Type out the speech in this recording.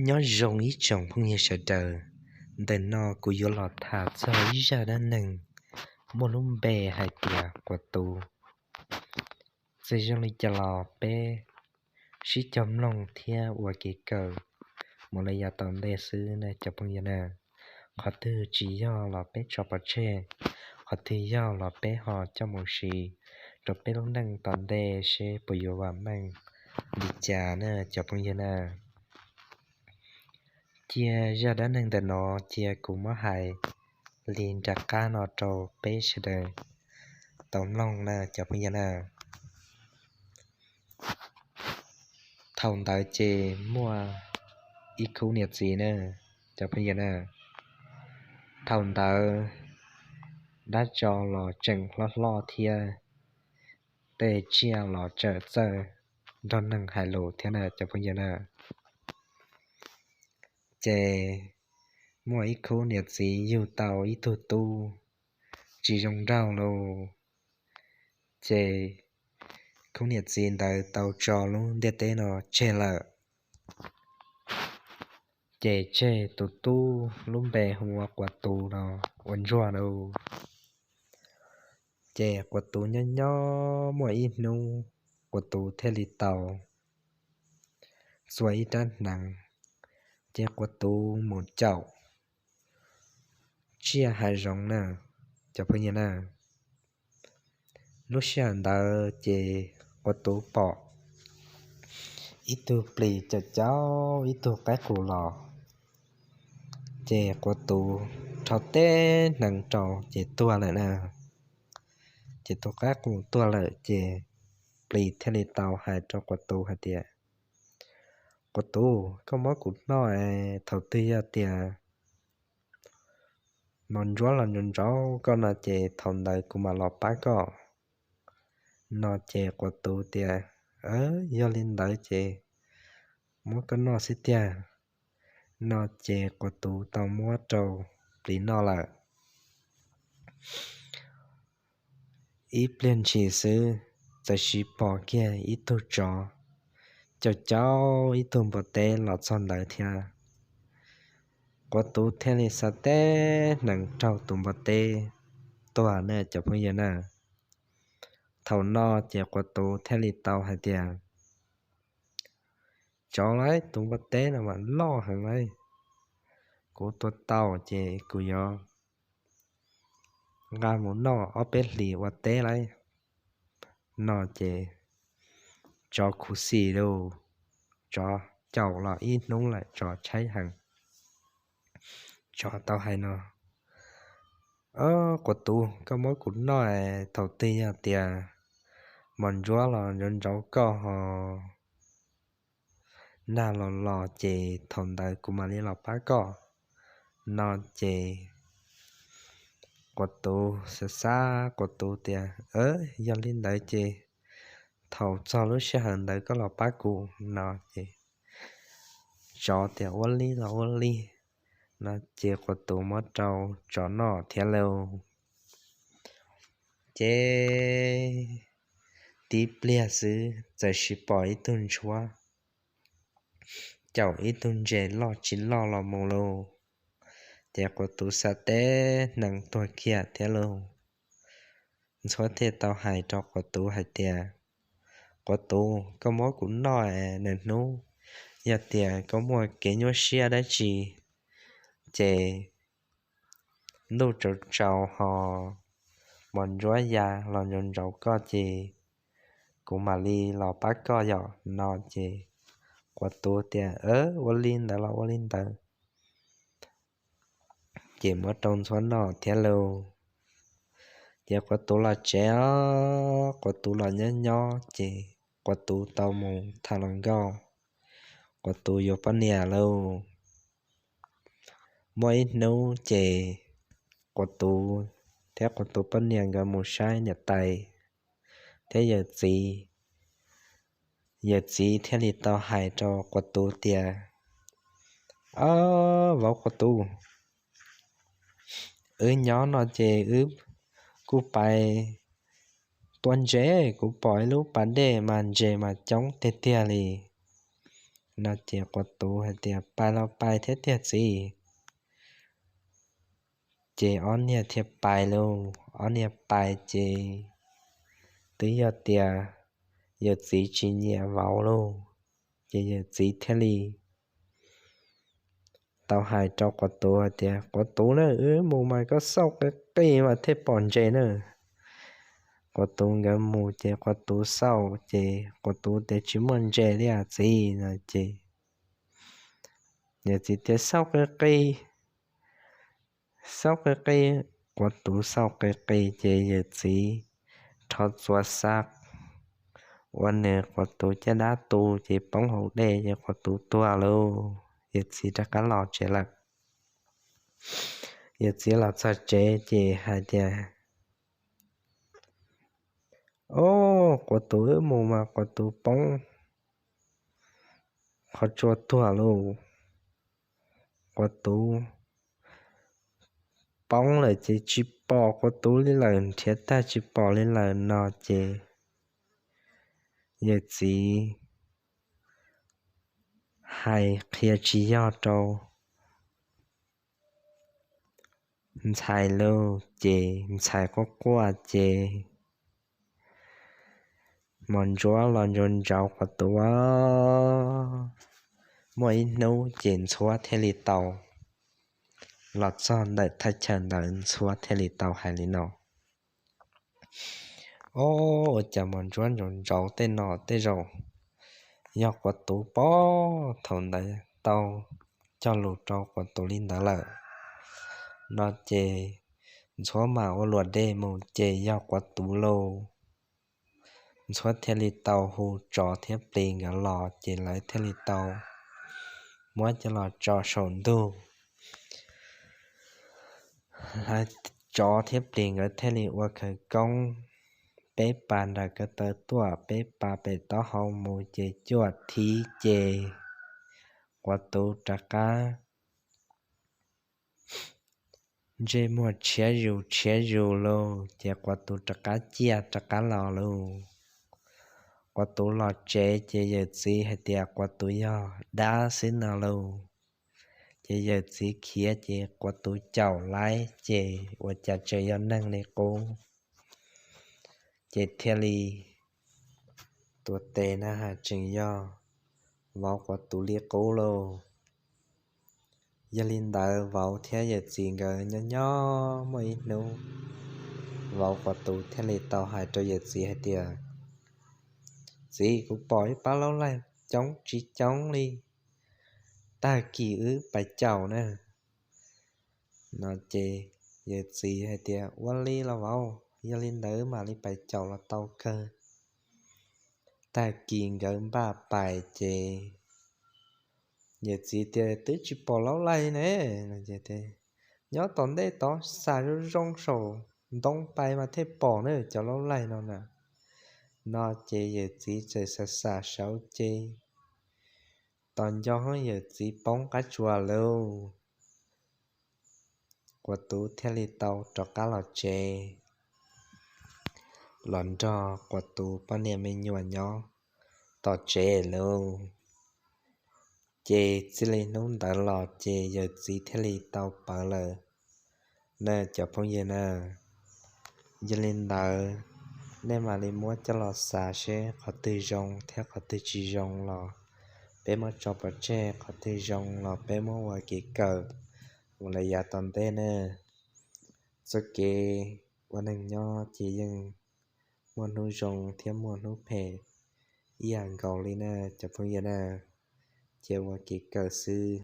Nyob zoo ib tsoom phooj ywg sawv daws, ntawm no kuv yuav los tham txog ib zaj dab neeg muaj lub npe hais tias Quav Tuv. Txawm zoo li cas los peb sib cog mloog thiab ua kev kawm mus li yav tom ntej xwb na cov phooj ywg na. Qhov twg tsis yog los peb tso pov tseg, qhov twg yog los peb ho coj mus siv rau peb lub neej tom ntej seb puas yuav vam meej li cas na cov phooj ywg na. Cia zaj dab neeg ntawm no cia kuv muab hais li nram qab no rau peb sawv daws tau mloog na cov phooj ywg na. Thaum ntawd ces muaj ib khub niam txiv na cov phooj ywg na. Thaum ntawd dab tso los tseem hlob hlob thiab, tej tsiaj los tseem txawj nrog neeg hais lus thiab na cov phooj ywg na. Ces muaj ib khub niam txiv yug tau ib tug tub tsis zoo nraug lauj. Ces khub niam txiv ntawd tau tso lub ntiaj teb no tseg lawm. Ces tseg tus tub lub npe hu ua Quav Tuv no ua ntsuag lauj. Ces Quav Tuv nyob nyob muaj ib hnub Quav Tuv thiaj li tau txua ib rab hneev, ces Quav Tuv mus caum tsiaj hav zoov na cov phooj ywg na. Lub sij hawm ntawd ces Quav Tuv pom ib tug plis caum caum ib tug qaib qus los, ces Quav Tuv rho teb hneev rau ces tuag lawm na. Ces tus qaib qus tuag lawm ces plis thiaj li tau hais rau Quav Tuv hais tias, Quav Tuv, koj muab kuv noj es thaum twg yog tias mos ntsuab los ntsauv ntsauv koj no ces thaum ntawd kuv mam los pab koj. No ces Quav Tuv tias, Yog li ntawd ces muab koj noj xwb tiag. No ces Quav Tuv tau muab rau plis noj lawm. Ib pliag ntshis xwb, txawm sis pom kiag ib tug tsov caum caum ib tug npua teb los txog ntawd thiab. Quav Tuv thiaj li xa teb hneev raug tus npua teb tuag na cov phooj ywg na. Thaum no ces Quav Tuv thiaj li tau hais tias, Tsov lauj, tus npua teb no mas loj heev lauj. Kuv tua tau ces kuv yuav nqa mus noj ob peb hlis ua teb lauj. No ces tsov khuv xim lauj, tsov caum los ib hnub lawm tsov tshaib heev. Tsov tau hais no, Quav Tuv, koj muab kuv noj es thaum twg yog tias mos ntsuab los ntsauv ntsauv koj ho nag los los ces thaum ntawd kuv mam li los pab koj. No ces Quav Tuv xav xav, Quav Tuv tias, Yog li ntawd ces thaum txog lub sij hawm ntawd koj los pab kuv. No ces tsov tias, Ua li los ua li. No ces Quav Tuv muab rau tsov noj thiab lauj. Ces tib pliag xwb txawm sis pom ib tug ntsuab caum ib tug ntses loj tsis loj los mus lauj. Ces Quav Tuv xa teb hneev tuag kiag thiab lauj. Ntsuab thiaj tau hais rau Quav Tuv hais tias, Quav Tuv, koj muab kuv noj es nws hnub yog tias koj muaj kev nyuaj siab dab tsi ces ntuj tsaus tsaus ho mos ntsuab ya los ntsauv ntsauv koj ces kuv mam li los pab koj yom. No ces Quav Tuv tias, Ua li ntawd los ua li ntawd. Ces muab rau ntxhuab noj thiab lauj. Ces Quav Tuv los tsev os, Quav Tuv los nyob nyob ces Quav Tuv tau mus tham hluas nkauj, Quav Tuv yuav poj niam lauj. Muaj ib hnub ces Quav Tuv thiab Quav Tuv poj niam nkawd mus saib niam tais thiab yawm txiv. Yawm txiv thiaj li tau hais rau Quav Tuv tias, Ob, vauv Quav Tuv, wb nyob no ces wb kuj pais tua ntses, kuv pom ib lub pas dej mas ntses mas coob tiag tiag li. No ces Quav Tuv hais tias, Pais los pais thiab tiag txiv. Ces ob niag thiaj pais lauj. Ob niag pais ces twb yog tias yawm txiv tsis nyiam vauv lauj, ces yawm txiv thiaj li tau hais rau Quav Tuv hais tias, Quav Tuv na, wb mus mas koj xauj qis qis mas thiaj pom ntses na. Quav Tuv nkawd mus ces Quav Tuv xauj ces Quav Tuv tias, Tsis muaj ntses li a txiv no ces yawm txiv tias, Xauj qis qis, xauj qis qis. Quav Tuv xauj qis qis ces yawm txiv rho txuas xa ua nws Quav Tuv caj dab tu ces poob hauv dej ces Quav Tuv tuag lauj. Yawm txiv rov qab los tsev lawm. Yawm txiv los txog tsev ces hais tias, Ob, Quav Tuv wb mus mas Quav Tuv poob qhov tsua tuag lauj. Quav Tuv poob lawm ces tsis pom Quav Tuv li lawm, nrhiav tag tsis pom li lawm no ces yawm txiv hais qhia tsis yog rau ntxhais lauj, ces ntxhais quaj quaj ces Mos Ntsuab los ntsauv ntsauv Quav Tuv. Muaj ib hnub ces Ntxhuav thiaj li tau los txog ntawm thaj chaw ntawd, Ntxhuav thiaj li tau hais li no, Ob, ua cas Mos Ntsuab ntsauv ntsauv tej no tej zaum yog Quav Tuv pob. Thaum ntawd tau cog lus rau Quav Tuv li ntawd lawm no ces Ntxhuav mam ua luam dej mus ces yog Quav Tuv lauj. Ntxhuav thiaj li tau hu tsov thiab plis nkawd los ces lawv thiaj li tau muab coj los tso saum ntug. Lawv tsov thiab plis nkawd thiaj li ua khawv koob, peb pas nram ko taw tuaj, peb pas pem taub hau mus ces cuaj thib ces Quav Tuv rov qab ntsej muag tshiab zus tshiab zus lauj, ces Quav Tuv rov qab ciaj rov qab los lauj. Quav Tuv los tsev ces yawm txiv hais tias Quav Tuv yog dab xwb no lauj. Ces yawm txiv khiav ces Quav Tuv caum laib ces ua cas tseem yog neeg li qub. Ces thiaj li tuav tes na has tseem yog vauv Quav Tuv li qub lauj. Yog li ntawd vauv thiab yawm txiv nkawd nyob nyob muaj ib hnub, vauv Quav Tuv thiaj li tau hais rau yawm txiv hais tias, Txiv, kuv pom ib pab laub laig coob tsis coob li, tag kis wb pais caum na. No ces yawm txiv hais tias, Ua li los vauv, yog li ntawd mam li pais caum los tau kawg. Tag kis nkawd npaj pais ces yawm txiv tias, Twb tsis pom laub laig ne. Nyob tom ntej tod, xam zoo zoo saum ntoo pais mas thiaj pom na cov laub laig no na. No ces yawm txiv txawm xam xam saud ces tos nco hoob yawm txiv poob qab tsua lauj. Quav Tuv thiaj li tau rov qab los tsev, los nrog Quav Tuv poj niam me nyuam nyob tom tsev lauj. Ces txij li hnub ntawd los ces yawm txiv thiaj li tau pawv lawm na cov phooj ywg na. Yog li ntawd, nej mam li muab coj los xav seb qhov twg zoo thiab qhov twg tsis zoo los peb muab tso pov tseg, qhov twg zoo los peb muab ua kev kawm mus lawm yav tom ntej na. Txoj kev ua neeg nyob ces yeej muaj hnub zoo thiab muaj hnub phem ib yam nkaus li na cov phooj ywg na, ces ua kev kawm xwb.